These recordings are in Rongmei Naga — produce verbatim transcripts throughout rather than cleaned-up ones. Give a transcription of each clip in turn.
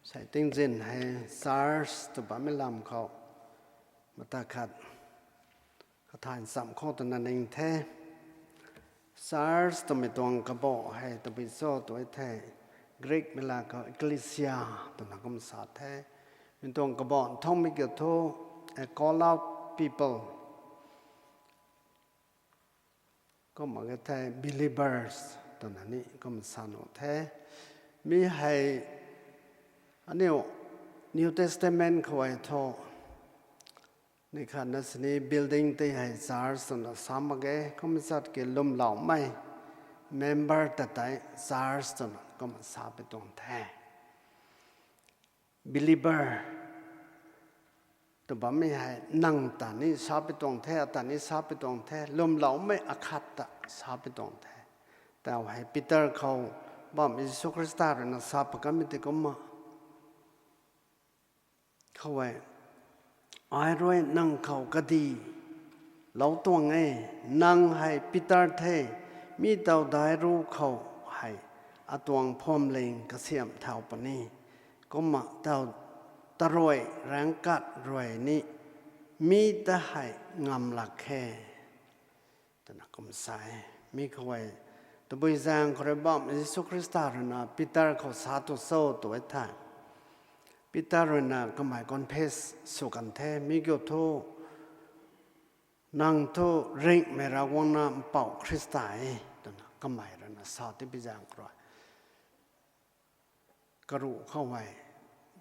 Sei tingzin hei church tw bammei lam khou mata khat kathay nchamc khou twna ning the. Church twmei tuang kabah hei tabui cho tw e thei, Greek mei la khou ecclesia twna kum sa the. Mi tuang kabah nthangmei kiu thu, a call out people. Kumna ke thei believers twna ni kum sa nuh the. Mi hei aniu New Testament khou e thu, ni khatna sini building tei hei church twna sa mak ge, kum chat ki lwmloumei, member ta tei church twna kum sa pi tuang the. Believer tw bammei hei nang ta ni sa pi tuang the, ata ni sa pi tuang the, lwmloumei akhat ta sa pi tuang the. Tau hei Peter khou bam Jisu Khrista rui na sa pakanmei tei kumna khou e, ai rui nang khou kadi lou tuang e, nang hei Peter the, mi tau daic ru khou hei atuang phuamling kasiamh thau puni, kumna tau tarui raengc kat rui ni mi ta hei ngam lak khe, twna kum sa e. Mi khou e, tabui zaeng khou rui bam Jisu Khrista rui na Peter khou sa tu cho tw e thei, Peter rui na kamei confess sw kan the, mi kiu thu, nang thu ringhmei Ravguangc na Mpouh Khrista e, twna kamei rui na sa ti pi zaeng khou rui karuh khou e,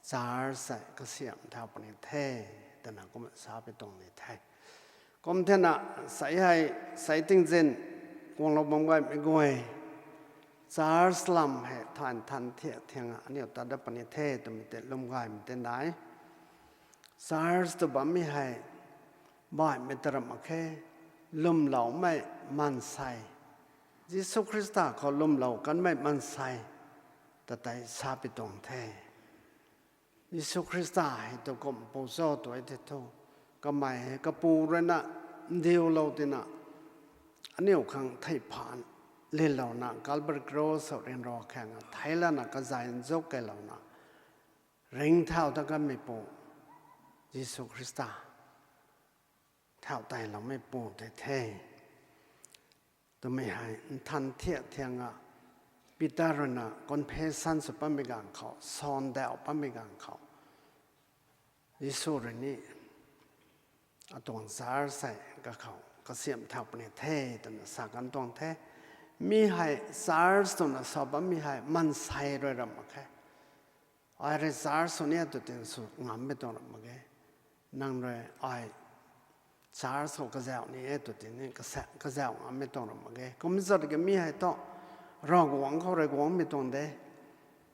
church hei kasiamh thau puni the, twna kumna sa pi tuang ni the. Kum thena, sei hei, sei tingzin guanglou bam gaymei guay, church lam hei thay nthan thiak thiang a aniu tat dat puni the twmei tei lwm gaymei tei nai. Church tw bammei hei baihmei ta ram mak khe, lwmloumei maansei, Jisu Khrista khou lwmlou kanmei maansei ta tei sa pi tuang the. Jisu Khrista hei tu kum pu cho tw e thei thu, kamei hei kapu rui na ndiulou tina, aniu khang thei phaan lilouna Calvary Cross khou ryanra khang a thei lana kazay nzuk keylouna ringcthau ta kanmei pu, Jisu Khrista thau teiloumei pu tei the twmei hei nthan thiak thiang a Peter rui na confession sw pammei ganv khou, sawn dauh pammei ganv khou, Jisu rui ni atuang church hei kakhou kasiamh thau puni the twna sa kan tuang the. Mi hei church twna sa bammei hei maansei rui ram mak khe. Ai rui church sw ni e tw tin sw ngammei tuang ram mak ge. Nang rui ai church khou kazauh ni e tw tin ni kasa-, kazauh ngammei tuang ram mak ge. Kum zat ki mi hei thu Ravguangc khou rui guangmei tuang de.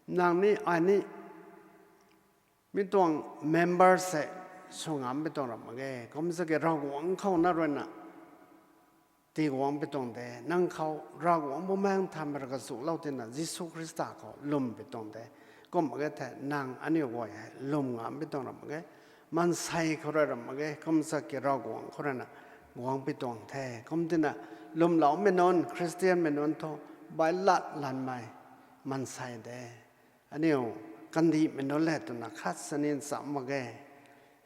Nang ni ai ni mi tuang member se sw ngammei tuang ram mak ge. Kum zat ki Ravguangc khou na rui na tiguang pi tuang de, nang khou Ravguangc Bumaengh Nthanmei rui kazuhlou tina Jisu Khrista khou lwm pi tuang de. Kum mak ge thei nang aniu guay hei lwm ngam pi tuang ram mak ge. Maansei khou rui ram mak ge, kum sa ki Ravguangc khou rui na guang pi tuang the. Kum tina lwmloumei nunc, Khristianmei nunc thu bailat lanmei maansei de. Aniu kandihmei nunc le twna khat sa ni ncham mak ge.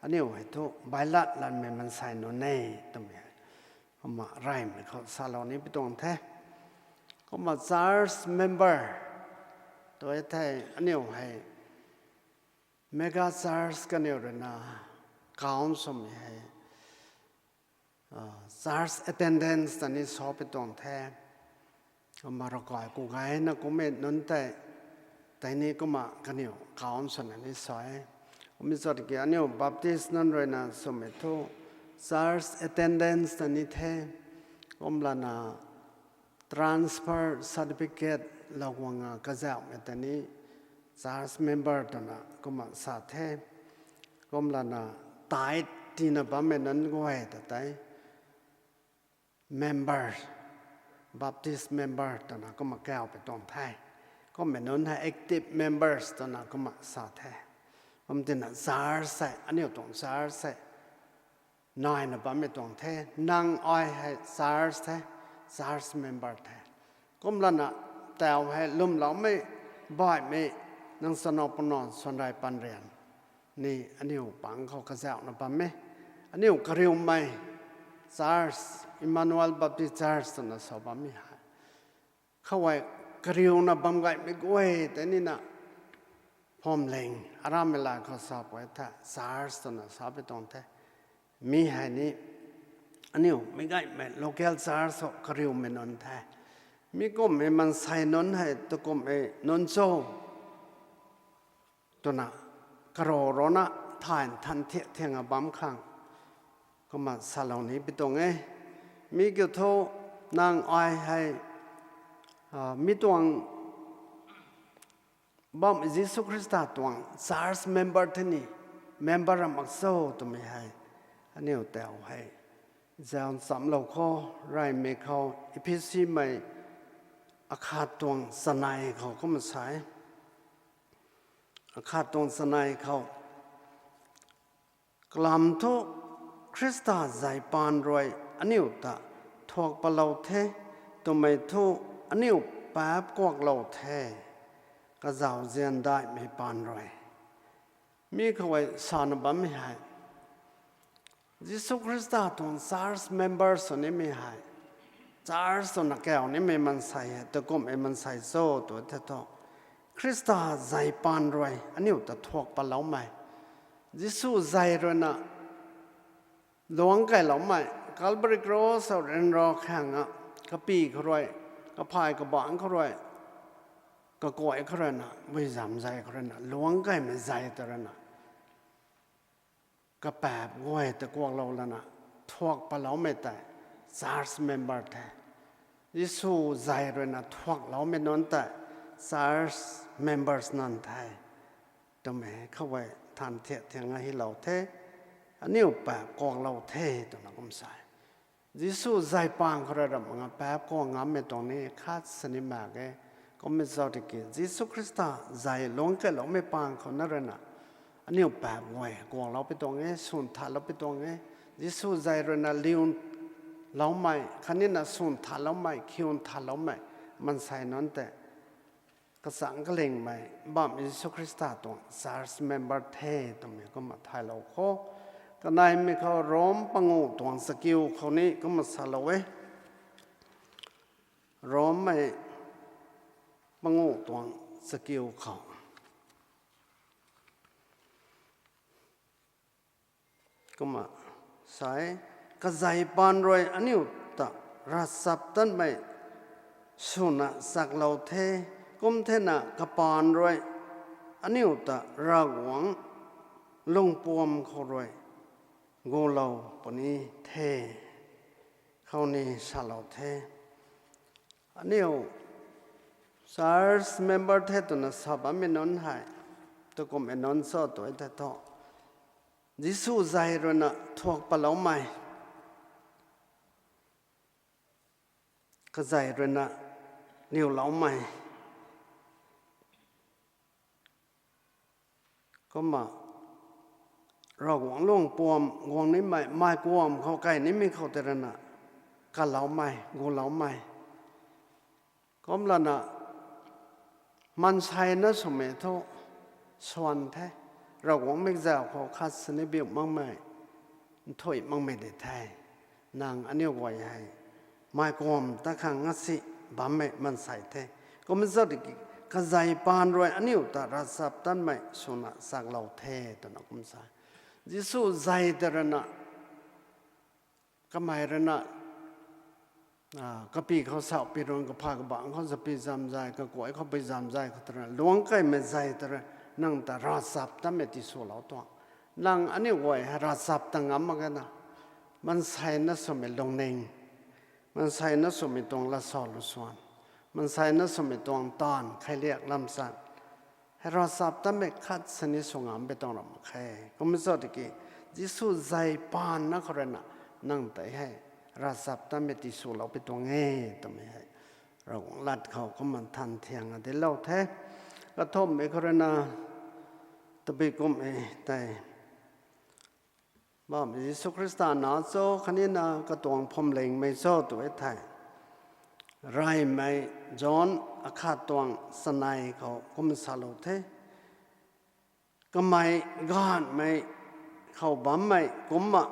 Aniu hei thu bailat lanmei maansei nunc e twmei hei kumna reymei khou salou ni pi tuang the. Kumna church member tw e thei aniu hei mega church kaniw rui na count swmei hei church attendance ta ni sa pi tuang the. Kumna ravkai ku gayna kummei nunc tei, tei ni kumna kaniw count swna ni sa e. Kummei zat ki aniu Baptist nunc rui na swmei thu church attendance ta ni the. Kumlana transfer certificate lou guang a kazauhmei ta ni church member twna kumna sa the. Kumlana tithe tiina bammei nunc guay ta tei member, Baptist member twna kumna kauh pi tuang the. Kummei nunc hei active members twna kumna sa the. Kum tina church hei, aniu tuang church hei naina bammei tuang the, nang ai hei church the, church member the. Kumlana tau hei lwmloumei, baihmei Nang chana puna swanrei panrian ni aniu pang khou kazauhna bam e. Aniu kariumei church, Emmanuel Baptist Church twna sa bammei hei, khou hei kariuna bam gaymei guay tei nina, phwamling aramei la khou sa pui the, church twna sa pi tuang the. Mi hei ni aniu meic gaymei local church khou kariumei nunc the. Mi kumhmei mansei nunc hei tu kumhmei nunc cho twna karo rana thay nthan thiak thianga bam khang kumna salou ni pi tuang e. Mi kiu thu nang ai hei mi tuang bam Jisu Khrista tuang church member the ni, member ra mak cho twmei hei aniu tau hei zaunchamlou khou, reymei khou, Ephesimei akhat tuang chanei khou kumna sa e. Akhat tuang chanei khou, kalam thu Khrista zay paan rui aniu ta thuak palou the, twmei thu aniu paap kuaklou the, kazauh zian daihmei paan rui. Mi khou hei sana bammei hei, Jisu Khrista tuang church member sw nimei hei, church swna kau nimei mansei hei tu kumhmei mansei cho tw the thu, Khrista zay paan rui aniu ta thuak paloumei, Jisu zay ruina luangc kailoumei, Calvary Cross khou ryanra khang a, kapy khou rui, kaphay kabangc khou rui, kakuay khou ruina, bui zam zay khou ruina, luangc kaimei zay ta ruina, kapaap guay ta kuaklou lana thuak paloumei tei church member the. Jisu zay ruina thuakloumei nunc tei church members nunc the twmei khou hei than thiak thianga hylou the. Aniu paap kuaklou the twna kum sa e. Jisu zay paan khou rui ram nga paap kuak ngammei tuang ni khat sini mak ge. Kummei zauc tiki Jisu Khrista zay luangc kailoumei paan khou na ruina aniu paap guay kuaklou pi tuang e, swn thalou pi tuang e. Jisu zay ruina liu loumei khatnina swn thaloumei, khiu thaloumei mansei nunc tei kachang kalingmei bam Jisu Khrista tuang church member the twmei kumna thaylou khou, kaneimei khou Rom panguh tuang chakiu khou ni kumna salou e. Rommei panguh tuang chakiu khou kumna sa e, kazay paan rui aniu ta ravchaptatmei swna chaklou the, kum thena kapaan rui aniu ta Ravguangc lungpuam khou rui gulou puni the, khou ni salou the. Aniu church member the twna sa bammei nunc hei, tu kumhmei nunc cho tw e the thu, Jisu zay ruina thuak paloumei, kazay ruina liuloumei, kumna Ravguangc lungpuam guang nimei, mei kuam khou kai nimei khou tei ruina kaloumei, guloumei, kumlana maansei na swmei thu swan the, Ravguangc mikzau khou khat sini biu makmei, nthuih makmei di the. Nang aniu guay hei mei kuam ta khang ngasi bammei maansei the. Kumna zauc tiki kazay paan rui aniu ta ravchaptatmei swna chaklou the twna kum sa. Jisu zay ta ruina, kamei ruina, kapy khou sauh pi run, kaphay kabangc khou zapy zam zay, kakuay khou pui zam zay khou ta ruina luangc kaimei zay ta rui nang ta ravchaptatmei tiswlou tuang. Nang aniu guay hei ravchaptat ngam mak ge na, maansei na swmei lungning, maansei na swmei tuang latsa luswan, maansei na swmei tuang taanv kheiliak lamsan hei ravchaptatmei khat sini sw ngam pi tuang ram mak khe. Kumna zauc tiki Jisu zay paan na khou ruina nang tei hei ravchaptatmei tiswlou pi tuang e twmei hei Ravguangc lat khou kumna than thianga dinclou the. Kathumhmei khou ruina, tabui kum e tei, bam Jisu Khrista na cho khatnina katuang phuamlingmei cho tw e thei, reymei John akhat tuang chanei khou kum salou the. Kamei gaanhmei khou bammei kumcna,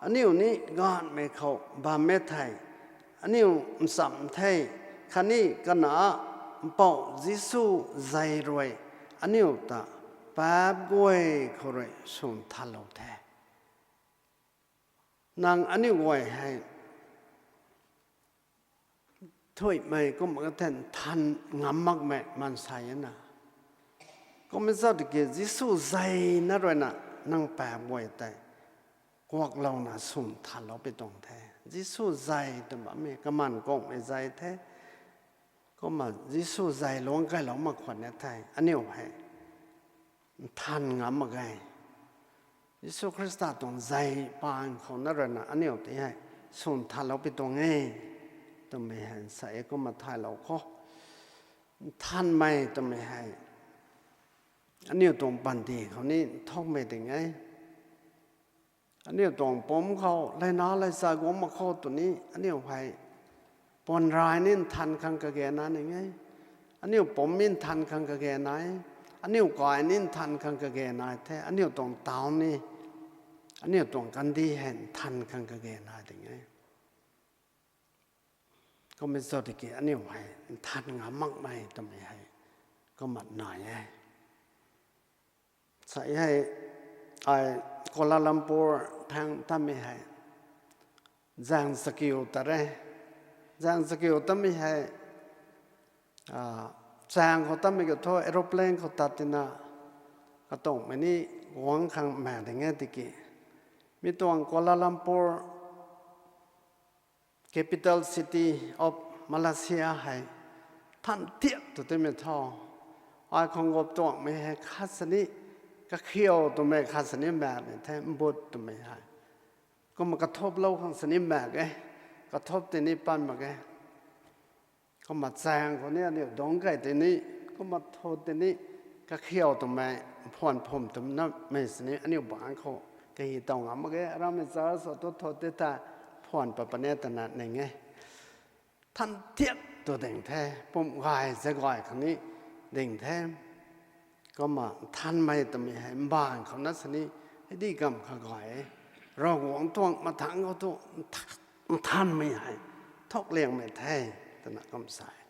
aniu ni gaanhmei khou bam e thei, aniu nchamc the, khatni Kanac Mpouh Jisu zei rui aniu ta paap guay khou rui swn thanlou the. Nang aniu guay hei thuimei kumna kathan than ngam makmei maansei na. Kumna zat ki Jisu zei na ruina nang paap guay tei kuaklouna swn thanlou pi tuang the. Jisu zei tw bammei kaman kungmei zei the. Kumna Jisu zei luang kailou mak khwan e thei, aniu hei nthan ngam mak ge. Jisu Khrista tuang zei paan khou na ruina aniu tei hei swn thanlou pi tuang e twmei hei sa e. Kumna thaylou khou nthanmei twmei hei aniu tuang panty khou ni nthukmei ding e. Aniu tuang pumc khou leina leisa guang mak khou tu ni aniu hei puan rai ni nthan khang kage na ning e. Aniu pumc ni nthan khang kage na e. Aniu kai ni nthan khang kage na the. Aniu tuang taw ni, aniu tuang kandih hei nthan khang kage na ding e. Kumna zat ki aniu hei nthan ngam makmei twmei hei kumna nai e. Sa hei, ai Kuala Lumpur thang tamei hei zaeng chakiu ta re. Zaeng chakiu tamei hei, a, chaeng khou tamei ka thu aeroplane khou tat tina katuangmei ni guang khang mak ding e tiki, mi tuang Kuala Lumpur, capital city of Malaysia hei nthan thiak tu timei thu, ai khang gup tuangmei hei khat sini kakhiu twmei, khat sini mak ni the, mbut twmei hei. Kumna kathuplou khang sini mak e, kathup tini pan mak e. Kumna chaeng khou ni aniu dungc key tini, kumna thu tini, kakhiu twmei, phwan phum twmei sini aniu bangc khou kahi taw ngam mak ge. Aramei church sw tu thu ti ta phwan pa puni twna ning e. Nthan thiak tu ding the, pum gay ze gay khang ni ding the. Kumna nthanmei twmei hei mbaanv khou na sini hei di kam kha gay e. Ravguangc tuang mathangc khou tu nthanmei hei thuk liangmei the twna kum sa e.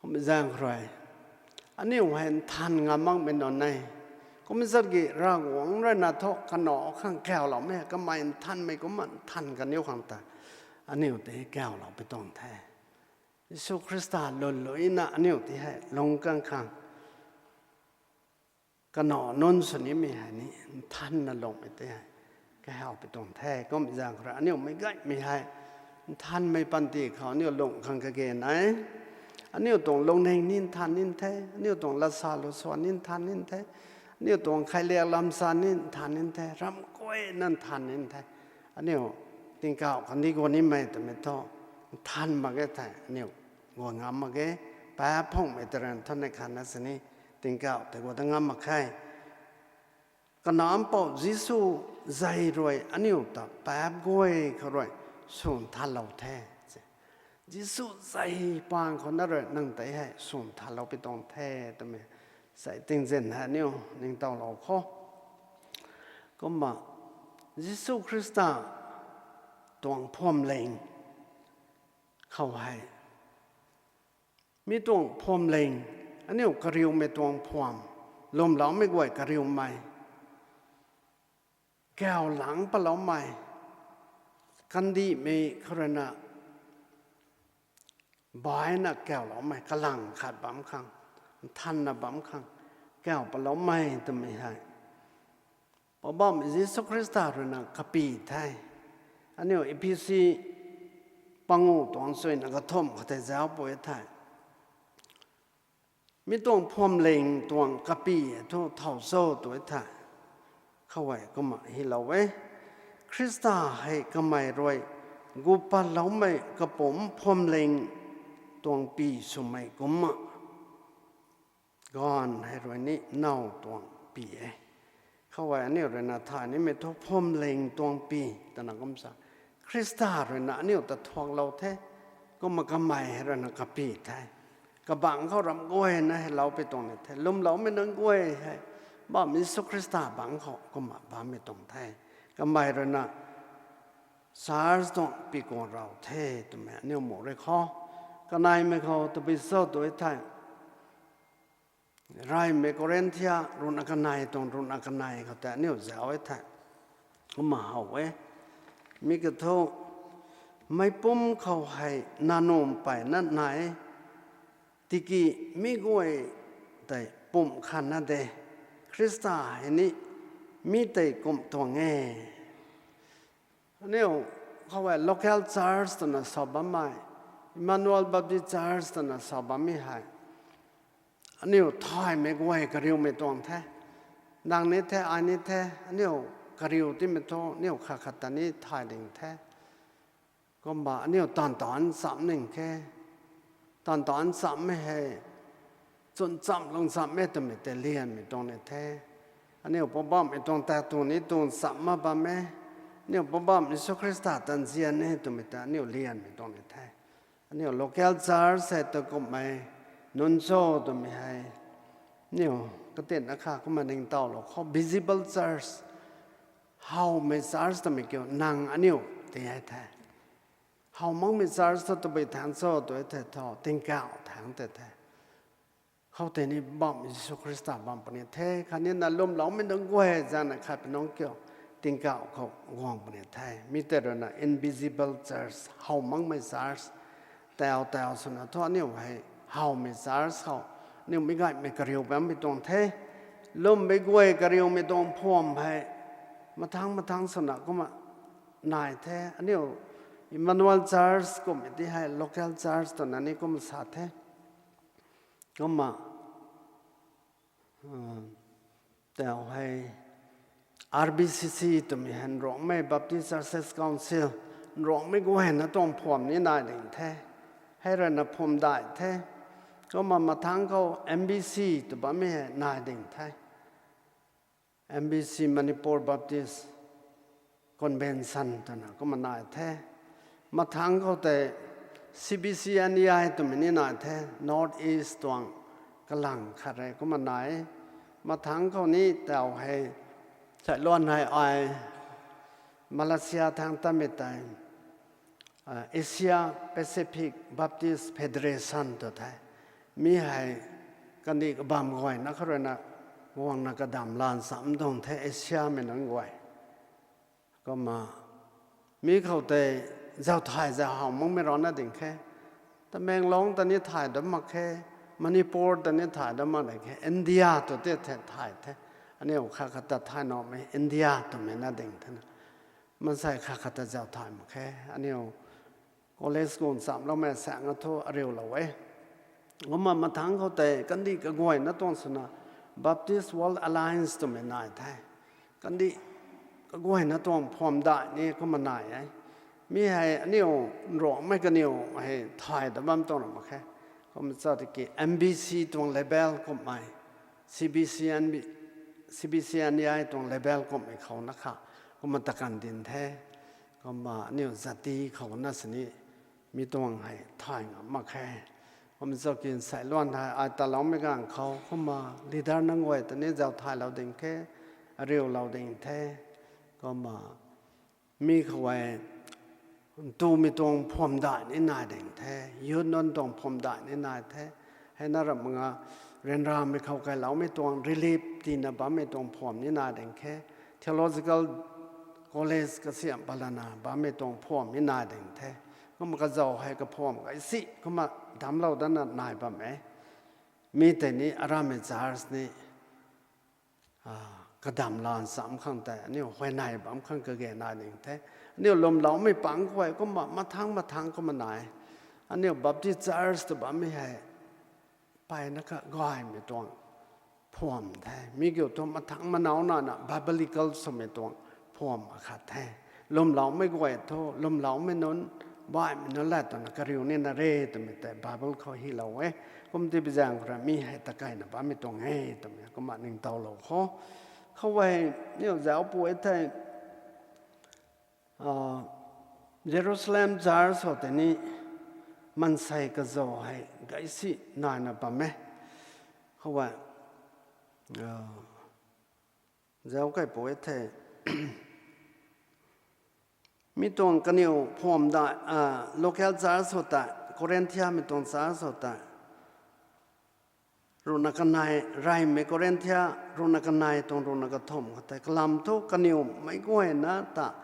Kumna zaeng khou rui aniu hei nthan ngam makmei nunc e. Kumna zat ki Ravguangc ruina thu kanac khang kauloumei hei kamei nthanmei kumna nthan kaniw khang ta aniu tei kaulou pi tuang the. Jisu Khrista lwnluina aniu tei hei lung kang khang kanac nunc sw nimei hei ni nthanna lungmei tei hei kahaw pi tuang the. Kumna zaeng khou rui aniu meic gaymei hei nthanmei panty khou aniu lung khang kage nai. Aniu tuang lungning ni nthan nin the, aniu tuang latsa lusa ni nthan nin the, aniu tuang khailiak lamsa ni nthan nin the, ram guayna nthan nin the. Aniu tingkauh kandih guang nimei twmei thu nthan mak ge thei aniu guang ngam mak ge. Paap phungmei tei rui nthan nei khatna sini tingkauh tei guang da ngam mak khe. Kanac Mpouh Jisu zei rui aniu ta paap guay khou rui swn thanlou the. Jisu zei paan khou na rui nang tei hei swn thanlou pi tuang the twmei sei tingzin hei aniu ningtowlou khou. Kumna Jisu Khrista tuang phuamling khou hei, mi tuang phuamling, aniu kariumei tuang phuam, lwmloumei guay kariumei, kau lang paloumei, kandihmei khou ruina baina kauloumei, kalang khat bam khang, nthanna bam khang kau paloumei twmei hei Poubauhmei Jisu Khrista ruina kapy the. Aniu Ephesi pangu tuang suina kathumh khou tei zauc pui the. Mi tuang phuamling tuang kapy thu thow cho tw the. Khou hei kumna hylou e. Khrista hei kamei rui gu patloumei kapumc phuamling tuang py swmei kumna, gaanv hei rui ni now tuang py e. Khou hei aniu ruina thay nimei thu phuamling tuang py twna kum sa. Khrista ruina aniu ta thuaklou the. Kumna kamei hei ruina kapy the. Kabangc khou ram guayna hei lou pi tuang ni the. Lwmloumei nunc guay hei Bam Jisu Khrista bangc khou kumna bammei tuang the. Kamei ruina church tuang pikuang rau the twmei aniu mu rui khou, kaneimei khou tabui cho tu e thei, reymei Korinthia ruhna kanei tuang ruhna kanei khou tei aniu zauc e thei, kumna how e. Mi kiu thu, meicpumc khou hei nanuh mpeyna nai, tiki mi guay tei pumh khatna de, Khrista hei ni mi tei kumh tuang e. Aniu khou hei local church twna sa bammei, Emmanuel Baptist Church twna sa bammei hei, aniu thaymei guay kariumei tuang the. Nang ni the, ai ni the, aniu kariu timei thu aniu khat khat ta ni thay ding the. Kumna aniu taanv taanc chamc ning khe. Taanv taanc chamcmei hei, chwn chamc lung chamcmei twmei tei lianmei tuang ni the. Aniu Poubauhmei tuang ta tuang ni tuang chamc ma bam e. Aniu Poubauhmei Jisu Khrista ta nzian e twmei ta aniu lianmei tuang ni the. Aniu local church hei tu kumhmei nunc cho twmei hei, aniu katinna kha kumna ningtowlou khou visible church, howmei church twmei kiu nang aniu ti hei the. How makmei church thu tabui thangc cho tu e thei thu, tingkauh thangc tei the. Khoutei ni bam Jisu Khrista bam puni the, khatni na lwmloumei nunc guay zaeng na khat pi nunc kiu tingkauh khou guang puni the. Mi tei ruina invisible church, how makmei church, tau tau swna thu aniu hei howmei church khou aniu mi gaymei kariu bammei tuang the. Lwmmei guay kariumei tuang phuam hei mathangc mathangc swna kumna nai the. Aniu Emmanuel Church kummei ti hei local church twna ni kumna sa the. Kumna, tau hei R B C C twmei hei Nruangmei Baptist Churches Council, Nruangmei guayna tuang phuam ni nai ding the. Hei ruina phum dai the. Kumna mathangc khou M B C tw bammei hei nai ding the. M B C, Manipur Baptist Convention twna kumna nai the. Mathangc khou tei C B C N E I twmei ni nai the, North East tuang kalang khat rei kumna nai. Mathangc khou ni tau hei, sailuan hei ai Malaysia thangc tamei tei, Asia Pacific Baptist Federation tw the. Mi hei kandih kabam guayna kha ruina guangna kadam lan cham tuang the Asiamei nunc guay. Kumna mi khou tei zauc thay zauc how makmei rana ding khe. Tamenglong ta ni thay dam mak khe, Manipur ta ni thay dam mak ding khe, India tu ti the thay the. Aniu khat khat ta thay namei India twmei na ding thena. Maansei khat khat ta zauc thay mak khe. Aniu college gun chamloumei saeng a thu ariulou e. Kumna mathangc khou tei kandih kaguayna tuang swna Baptist World Alliance twmei nai the. Kandih kaguayna tuang phuam dai ni kumna nai e. Mi hei aniu Nruangmei kaniw hei thay da bam tuang ra mak khe. Kumna cha tiki M B C tuang level kummei, C B C N B, C B C N E I tuang level kummei khou na kha kumna ta kan din the. Kumna aniu zati khou na sini mi tuang hei thay ngam mak khe. Kumna cha kin sailuan hei ai taloumei ganv khou kumna leader nunc guay ta ni zauc thaylou ding khe, ariulou ding the. Kumna mi khou hei ntumei tuang phuam dai ni nai ding the, youth nunc tuang phuam dai ni nai the. Hei na ram nga ryanramei khou kailoumei tuang relief tina bammei tuang phuam ni nai ding khe. Theological college kasiam palana bammei tuang phuam ni nai ding the. Kumna kazauh hei kaphuam kaisi kumna damclou dana nai bam e. Mi tei ni aramei church ni kadam lan cham khang tei aniu huayney bam khang kage nai ding the. Aniu lwmloumei pang khou kumna mathangc mathangc kumna nai. Aniu Baptist Church tw bammei hei mpeyna kha gaymei tuang phuam the. Mi kiu thu mathangc manauna na biblical swmei tuang phuam akhat the. Lwmloumei guay thu lwmloumei nunc, baihmei nunc lat twna kariu nina re twmei tei Bible khou hylou e. Kum ti bi zaeng khou ra mi hei takeyna bammei tuang e twmei kumna ningtowlou kho. Khou hei niw zauc pu e thei, Jerusalem church khou tei ni maansei kazauh hei gaisi naina bam e. Khou hei zauc kaipui the. Mi tuang kaniw phuam dai, local church sw tei, Corinthiamei tuang church sw tei, ruhna kanei, reymei Corinthia, ruhna kanei tuang ruhna kathumh khou tei kalam thu kaniw meic guayna ta,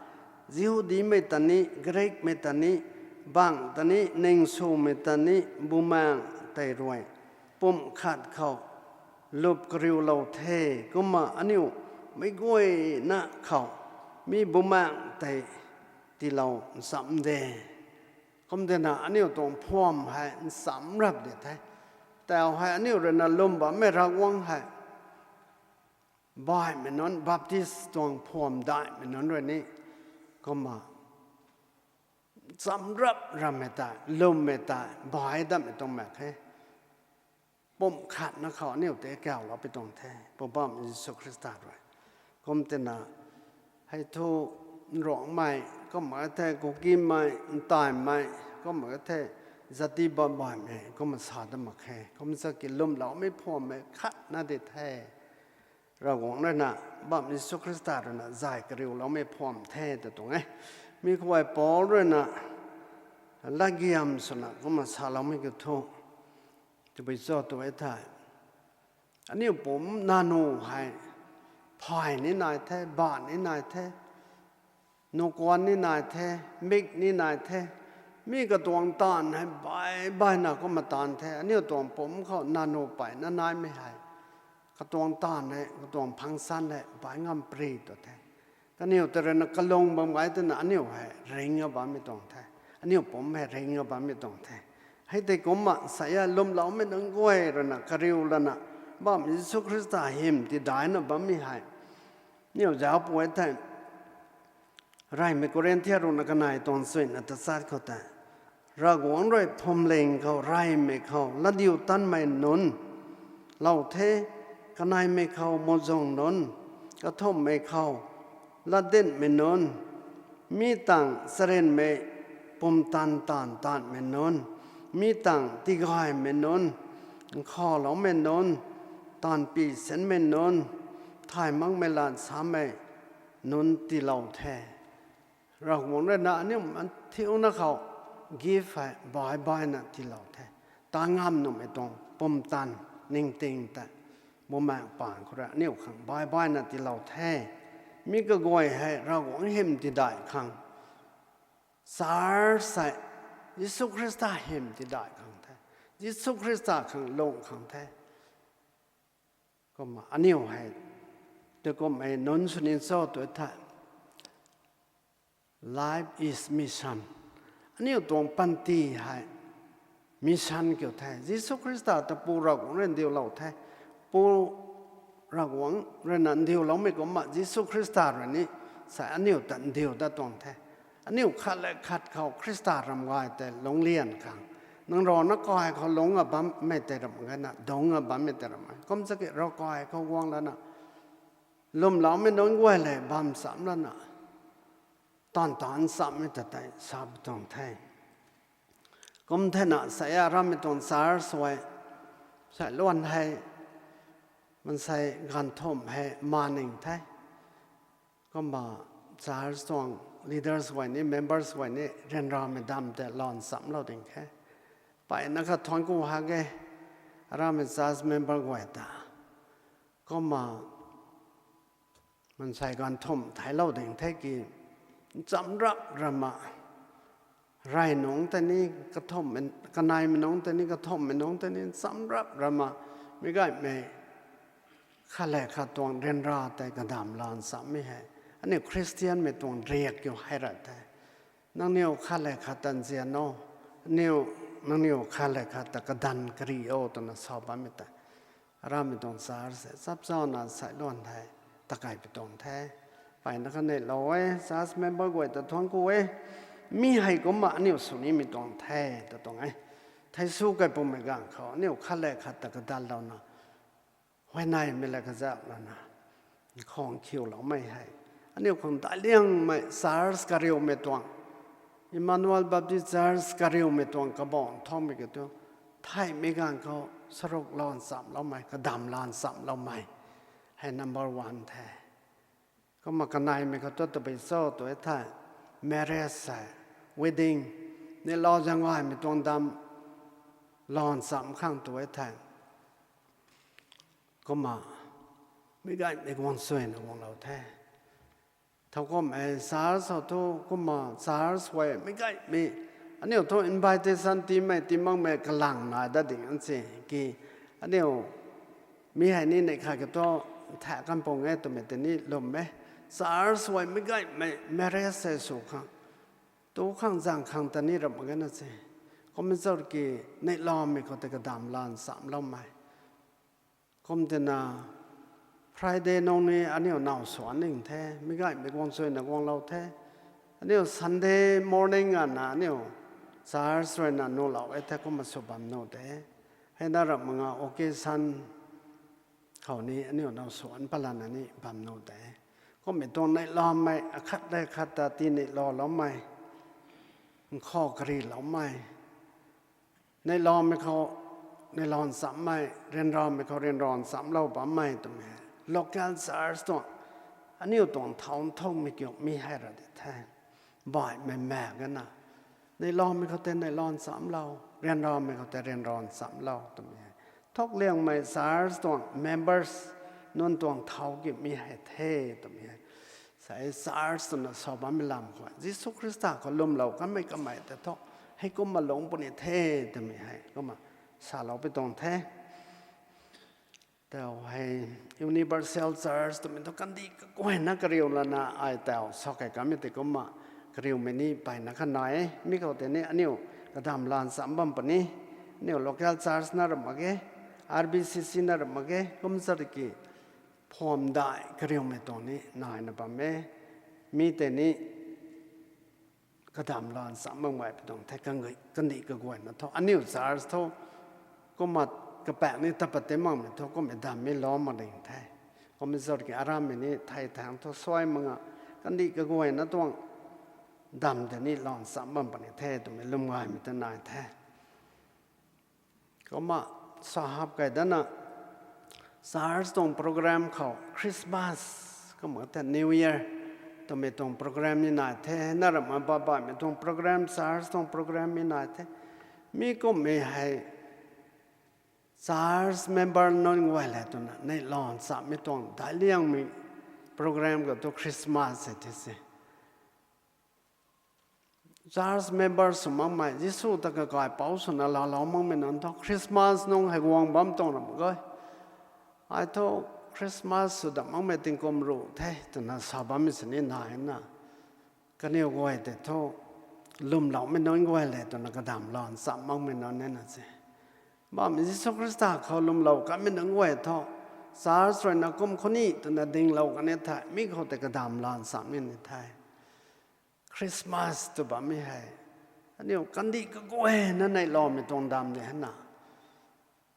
Jihudimei ta ni, Greekmei ta ni, bangh ta ni, ningswmei ta ni, bumaengh tei rui pumh khat khou lup kariulou the. Kumna aniu meic guayna khou mi bumaengh tei tiilou nchamc de. Kum tina aniu tuang phuam hei nchamc rap di the. Tau hei aniu ruina lwm bammei Ravguangc hei, baihmei nunc, Baptist tuang phuam daihmei nunc rui ni, kumna nchamc rap rammei tei, lwmmei tei bai datmei tuang mak khe. Pumh khatna khou aniu tei kaulou pi tuang the, Poubauhmei Jisu Khrista rui. Kum tina, hei thu, Nruangmei, kumna the Kukimei, Ntaimei, kumna the zati bammei, kumna sa dat mak khe. Kum sa ki lwmloumei phuammei khatna di the. Ravguangc ruina, Bam Jisu Khrista ruina zay kariuloumei phuam the ta tuang e. Mi khou Paul ruina latgiam swna kumna saloumei kiu thu, tabui cho tu e thei, aniu pumc nanu hei phay ni nai the, ban ni nai the, nukuan ni nai the, mik ni nai the. Mi katuang taanv hei bai baina kumna taanv the. Aniu tuang pumc khou nanu peyna naimei hei, katuang taanv hei, katuang function hei bai ngam pri tu the. Kaniw ta ruina kalung bam gay twna aniu hei ringna bammei tuang the. Aniu pumc hei ringna bammei tuang the. Hei tei kumna sa e, lwmloumei nunc guay ruina kariu lana, Bam Jisu Khrista hym tidaihna bammei hei, aniu zauc pui the. Reymei Korinthia ruhna kanei tuang suina tachat khou tei, Ravguangc rui phuamling khou, reymei khou, latdiutatmei nunc lou the, kaneimei khou muhzwng nunc, kathumhmei khou latdinmei nunc, mi tang charynmei pumtan taanv taanvmei nunc, mi tang tigaymei nunc, nkhavloumei nunc, taanvpi sinmei nunc, thay makmei lat samei nunc tiilou the. Ravguangc ruina aniu mathiuna khou gift hei bai baina tiilou the. Taanv ngam nuhmei tuang pumtan ningting tei, Bumaengh Paan khou rui aniu khang bai baina tiilou the. Mi kaguay hei Ravguangc hym tidaih khang, church hei Jisu Khrista hym tidaih khang the. Jisu Khrista khang lung khang the. Kumna aniu hei, tei kumna nunc sw ni cho tu the. Life is mission. Aniu tuang panty hei mission kiu the. Jisu Khrista ta Pu Ravguangc rui ndiulou the. Pu Ravguangc ruina ndiuloumei kumna Jisu Khrista rui ni sa aniu ta ndiu dat tuang the. Aniu khat le khat khou Khrista ram gay tei lungclian khang, nang rana kai khou lungc a bammei tei ram gayna, dungc a bammei tei ram e. Kum chaki ravkai khou guang lana, lwmloumei nunc guay le bam cham lana, taanv taanv chammei ta tei sa pi tuang the. Kum thena sa e, arammei tuang church huay, sai luan hei, mansei ganv thumh hei maning the. Kumna church tuang leaders guay ni, members guay ni ryanramei dam tei lan chamlou ding khe. Peyna kha thuanc ku ha ge, arammei church member guay ta. Kumna mansei ganv thumh theiclou ding the ki, nchamc rap rama, rey nungc tei ni, kathumh, kaneimei nungc tei ni, kathumhmei nungc tei ni nchamc rap rama, mi gaymei khat le khat tuang ryanra tei kadam lan chammei hei, aniu Khristianmei tuang riak kiu hei ra the. Nangniw khat le khat ta nzian o, aniu, nangniw khat le khat ta kadan kari o twna sa bammei tei, arammei tuang church se chap chana sai luan hei takai pi tuang the. Peyna kha neilou e, church member guay ta thuanc ku e. Mi hei kumna aniu sw nimei tuang the ta tuang e. Thei sw kai pumei ganv khou aniu khat le khat ta kadanlouna, huayneymei le kazauh lana, khang khiuloumei hei, aniu khang daic liangmei church kariumei tuang, Emmanuel Baptist Church kariumei tuang kabang thangmei kiu thu, theihmei ganv khou saruk lan chamloumei, kadam lan chamloumei hei number one the. Kumna kaneimei khou thu tabui cho tu e thei, marriage hei, wedding, neihla zaeng gaymei tuang dam, lan cham khang tu e thei. Kumna, mi gaymei guang suina guanglou the. Thowkumhmei church hou thu, kumna church huay mi gaymei. Aniu thu invitation tiimei, tii makmei kalang nai dat ding an se ki. Aniu mi hei ni neih khat ka thu, thak kan pung e twmei tei ni lwm e. Church huay mi gaymei, marriage hei sw khang, tu khang zaeng khang ta ni ram mak ge na se. Kumna zauc ki, neihlamei khou tei kadam lan chamloumei. Kum tina, Friday nung ni aniu naw swan ning the, mi gaymei guang suina guanglou the. Aniu Sunday morning ana aniu church ruina nuhlou e the, kumna sw bam nuh de. Hei na ram mak nga occasion khou ni aniu naw swan palana ni bam nuh de. Kummei tuang neihlamei, akhat le khat ta tii neihloumei, nkhaw kariloumei, neihlamei khou neihlan chammei, ryanramei khou ryanran chamlou bammei twmei, local church tuang, aniu tuang thau nthanmei kiu mi hei ra di the. Baihmei mak gana, neihlamei khou tei neihlan chamlou, ryanramei khou tei ryanran chamlou twmei hei, thuk liangmei church tuang members nunc tuang thau kiu mi hei the twmei hei. Sa e, church twna sa bammei lam khou Jisu Khrista khou lwmlou kanmei kamei tei thu, heikumna lungc puni the twmei hei kumna saloupui tuang the. Tau hei, Universal Church twmei thu kandih kaguayna kariu lana ai tau sa kei kamei tei kumna kariumei ni mpeyna kha nai e. Mi khou tei ni aniu kadam lan cham bam puni. Aniu local church na ram mak ge, R B C C na ram mak ge, kum zauc ki, phuamdai kariumei tuang ni naina bam e. Mi tei ni kadam lan cham bam gay pui tuang the, kandih kaguayna thu aniu church thu, kumna kapaek ni tapat tei makmei thu kummei dam mi lou mak ding the. Kumna zauc ki, arammei ni thei thangc thu suai mak nga, kandih kaguayna tuang dam tei ni lan cham bam puni the twmei lwm gaymei ta nai the. Kumna sa hap kei dana, church tuang program khou Christmas, kumna the New Year twmei tuang program ni nai the, na ram mak baihmei tuang program, church tuang program ni nai the. Mi kummei hei church member nunc guay le twna neihlan chammei tuang daic liangmei program khou thu Christmas hei the se. Church member sw makmei, Jisu ta kakaipouc swna laalou makmei nunc thu Christmas nung hei guang bam tuang ram mak ge. Ai thu Christmas sw dam makmei tingkum ruh the twna sa bammei sini naina, kaniw guay tei thu lwmloumei nunc guay le twna kadam lan cham makmei nunc nina se. Bammei Jisu Khrista khou lwmlou kanmei nunc guay thu church ruina kum khou ni twna dinglou kan e the, mi khou tei kadam lan cham ni ni the. Christmas tw bammei hei aniu kandih kaguayna neihloumei tuang dam ni hena.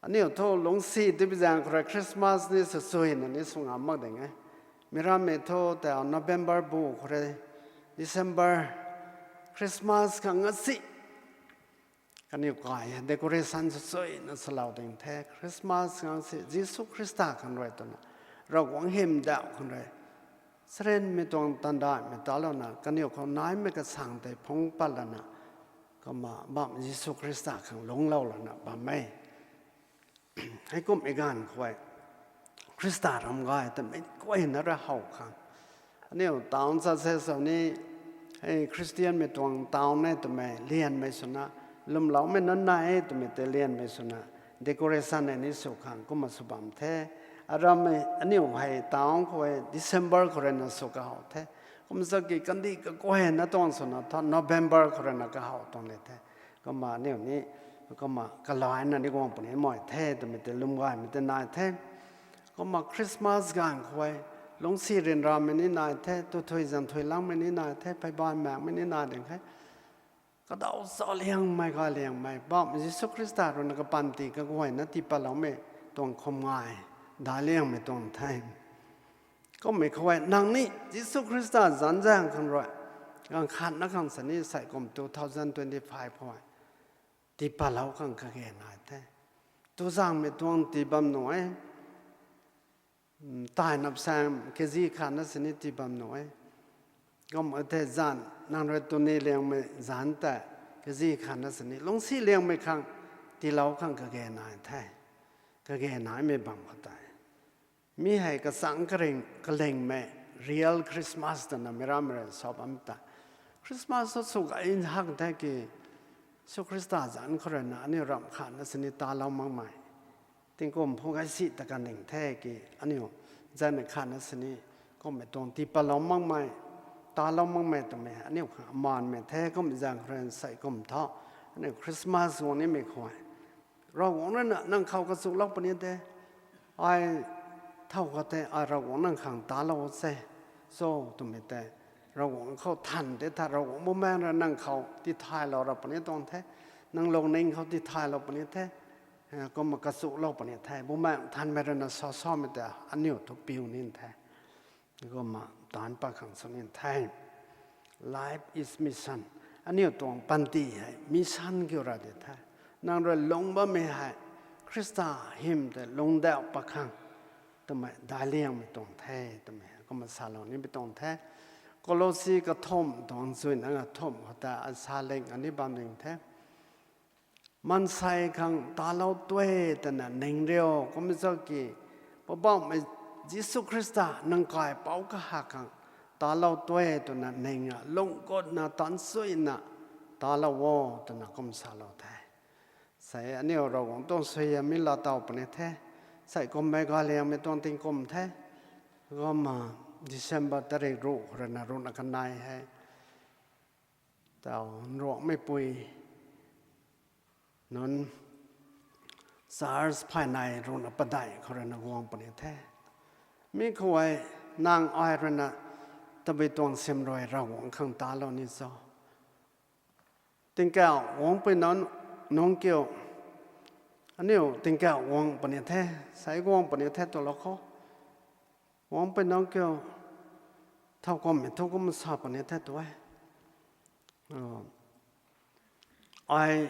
Aniu thu lungcsi tibi zaeng khou rui Christmas ni sw suina ni sw ngam mak ding e. Mi rammei thu tau November bu khou rui December, Christmas khang ngasi kaniw kai decoration sw suina swlou ding the. Christmas khang si Jisu Khrista khang rui twna, Ravguangc hymdauh khang rui, charynmei tuang tandaihmei talouna kaniw khou naimei kasang tei phungc pat lana, kumna bam Jisu Khrista khang lungclou lana bam e. Heikumhmei ganv khou e, Khrista ram gay twmei guayna ra how khang, aniu town sa se sw ni, hei Christianmei tuang town e twmei lianmei swna, lwmloumei nunc nai e twmei tei lianmei swna, decoration e ni sw khang kumna sw bam the. Arammei aniu hei town khou e December khou ruina sw kahow the. Kumna zauc ki kandih kaguayna tuang swna thu November khou ruina kahow tuang le the. Kumna aniu ni, kumna kalaina ni guang puni mei the twmei tei lwm gaymei tei nai the. Kumna Christmas ganv khou e, lungcsi ryanramei ni nai the, tuthui zanthui langmei ni nai the, pheyban maekmei ni nai ding khe. Kadaw cha liangmei ga liangmei bam Jisu Khrista ruina kapanty kaguayna tii patloumei tuang khum ngai, daic liangmei tuang the. Kummei khou e nang ni Jisu Khrista zanc zaeng khang rui, ganv khatna khang sa ni sei kum two thousand twenty-five khou e, tii patlou khang kage nai the. Tu zaengmei tuang tii bam nuh e. Tei nap sang kg khatna sini tii bam nuh e. Kum the zanc nang rui tuni liangmei zanc ta kg khatna sini lungcsi liangmei khang tiilou khang kage nai the. Kage naimei bam khou tei mi hei kachangc karing kalingmei real Christmas twna mi rammei rui sa bam ta. Christmas sw sw gay hak the ki, Jisu Khrista zanc khou ruina aniu ramh khatna sini talou makmei tingkum phu gay si ta kan ning the ki, aniu zanc khatna sini kummei tuang tii patlou makmei, talou makmei twmei aniu khang amaanmei the. Kummei zaeng khou rui sei kum tho, aniu Christmas guang nimei khou Ravguangc ruina nang khou kachulou puni the. Ai thow khat the, ai Ravguangc nang khang talou se. So twmei tei Ravguangc khou than de tha, Ravguangc Bumaengh rui nang khou tithaylou ra puni tuang the. Nang lungning khou tithaylou puni the. Kumna kachulou puni the. Bumaengh Nthanmei ruina sa samei tei aniu thu piu nin the. Kumna taanc pat khang sw nin the. Life is mission. Aniu tuang panty hei mission kiu ra di the. Nang rui lung bammei hei Khrista hym tei lungdauh pat khang twmei daic liangmei tuang the twmei kumna salou nimei tuang the. Kolosi kathumh tuang chuina kathumh khou ta asa ling ani bam ning the. Maansei khang talou tue twna ning riu, kumna cho ki, Poubauhmei Jisu Khrista nang kaipouc kaha khang talou tue twna ning a, lung gutna taanc suina talou o twna kum salou the. Sei aniu Ravguangc tuang suaihiam mi laa tow puni the. Sei kummei galiangmei tuang tingkum the. Kumna December tarik ruh khou ruina ruhna kanei hei tau nruangmei pui nunc church phaynei ruhna padeih khou ruina guang puni the. Mi khou hei nang ai ruina tabui tuang siamruai Ravguangc khang talou ni cho? Tingkauh guangpui nunc, nunc kiu, aniu tingkauh guang puni the, sei guang puni the twlou khou, guangpui nunc kiu, thow kummei thu kum sa puni the tu e. Ai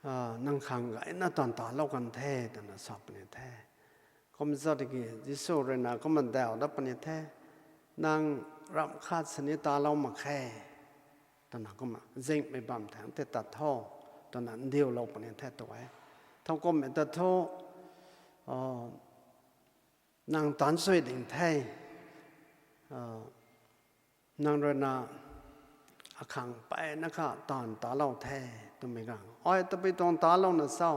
nang khang gayna taanv talou kan the twna sa puni the. Kum zat ki Jisu ruina kumna daw dat puni the, nang ramh khat sini talou mak khe twna kumna zingmei bam thangc tei tat tho twna ndiulou puni the tu e. Thow kummei ta thu nang taanc sui ding the, nang ruina akhang mpeyna kha taanv talou the twmei khang, ai tabui tuang talouna cho?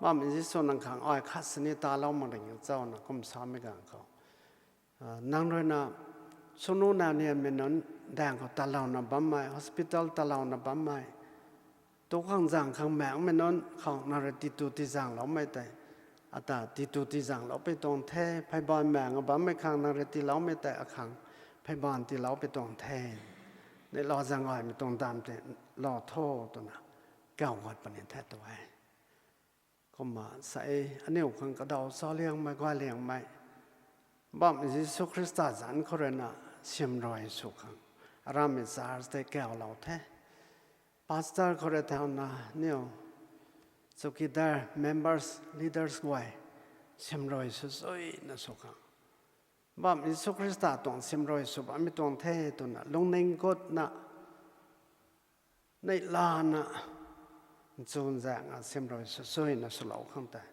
Bammei Jisu nang khang ai khat sini talou mak ding cho na kum samei ganv khou, nang ruina sunu nau nianmei nunc daeng khou talouna bammei, hospital talouna bammei, tu khang zang khang maengmei nunc khou nang rui titu tizangloumei tei, ata titu tizangloupui tuang the. Pheybaanv maeng bammei khang nang rui tiiloumei tei akhang pheybaanv tiiloupui tuang the. Neihla zaeng gaymei tuang damv tei lou tho twna kauc guat puni the tu e. Kumna sei aniu khang kadaw sauliangmei guayliangmei, Poubauhmei Jisu Khrista zanc khou ruina siamruai sw khang aramei church tei kaulou the. Pastor khou rui thauna niu chowkidar, members, leaders guay siamruai sw suina sw khang, Poubauhmei Jisu Khrista tuang siamruai sw bammei tuang the twna lungning gutna neihlana nchunzaeng a siamruai sw suina swlou khang tei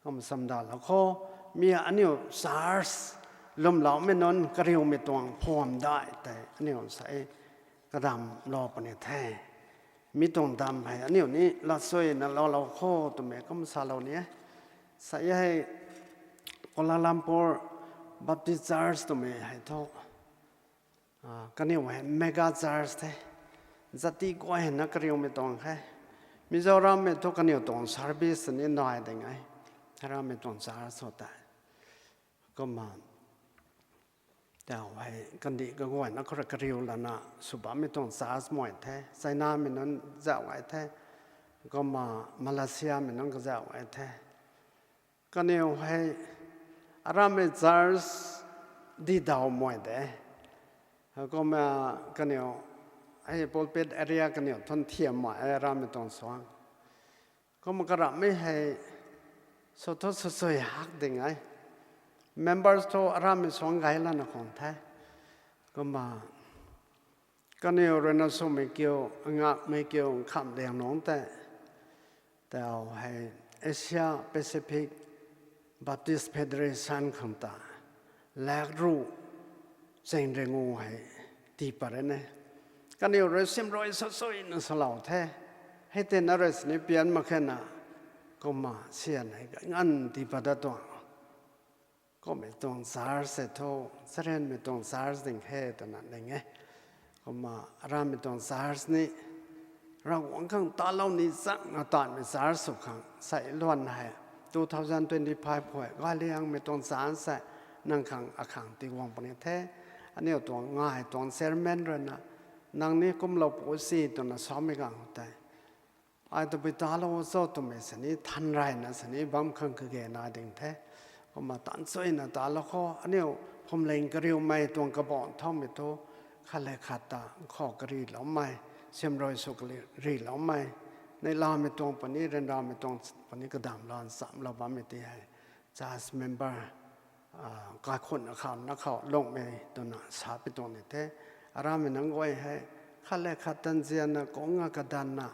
kum chamdalou khou, mi aniu church lwmloumei nunc kariumei tuang phuam dai tei aniu sei kadamlou puni the. Mi tuang damv hei aniu ni latsuina loulou kho twmei kum salou ni e. Sei hei Kuala Lumpur Baptist Church twmei hei thu kaniw hei mega church the. Zati guayna kariumei tuang khe. Mizorammei thu kaniw tuang service ni nai ding e, hei rammei tuang church sw tei. Kumna tau hei kandih kaguayna khou rui kariu lana sw bammei tuang church mei the. Chinamei nunc zauh gay the. Kumna Malaysiamei nunc kazauh gay the. Kaniw hei arammei church di daw mei de. Kumna kaniw hei pulpit area kaniw thun thiam mei e arammei tuang suang. Kumna karamhmei hei sw thu sw sui hak ding e. Members thu aramei suang gay lana khang the. Kumna kaniw ruina swmei kiu, ngakmei kiu, nkhamh liang nungc tei, tau hei Asia Pacific Baptist Federation khang ta lak ruh ching ringu hei tii pat re ne. Kaniw rui simrui sasuina salou the. Hei tei na rui sini pian mak khe na, kumna sian hei nganv tii pat dat tuang. Kummei tuang church se thu, charianmei tuang church ding khe twna ning e. Kumna aramei tuang church ni Ravguangc khang talou ni chang a tanmei church sw khang sei luan hei two thousand twenty-five khou Gailiangmei tuang church se nang khang akhang tiguang puni the. Aniu tuang ngai tuang chairman ruina, nang ni kumlou pu si twna samei gang tei, ai tabui talou cho twmei sini than rayna sini bam khang kage na ding the. Kumna tanchuina talou khou aniu phuamling kariumei tuang kabaanc thaumei thu, khat le khat ta khou kariloumei, simrui sw kariloumei, neihlamei tuang puni, ryanramei tuang puni kadamlan chamlou bammei ti hei church member kaikhunc akhou na khou lungmei twna sa pi tuang ni the. Aramei nunc guay hei khat le khat tanzianna kungna kadanna,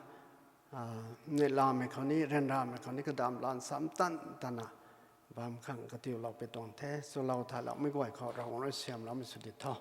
neihlamei khou ni, ryanramei khou ni kadamlan cham tan tana bam khang katilou pi tuang the. Chulou thaloumei guay khou Ravguangc rui siamloumei sw di tho.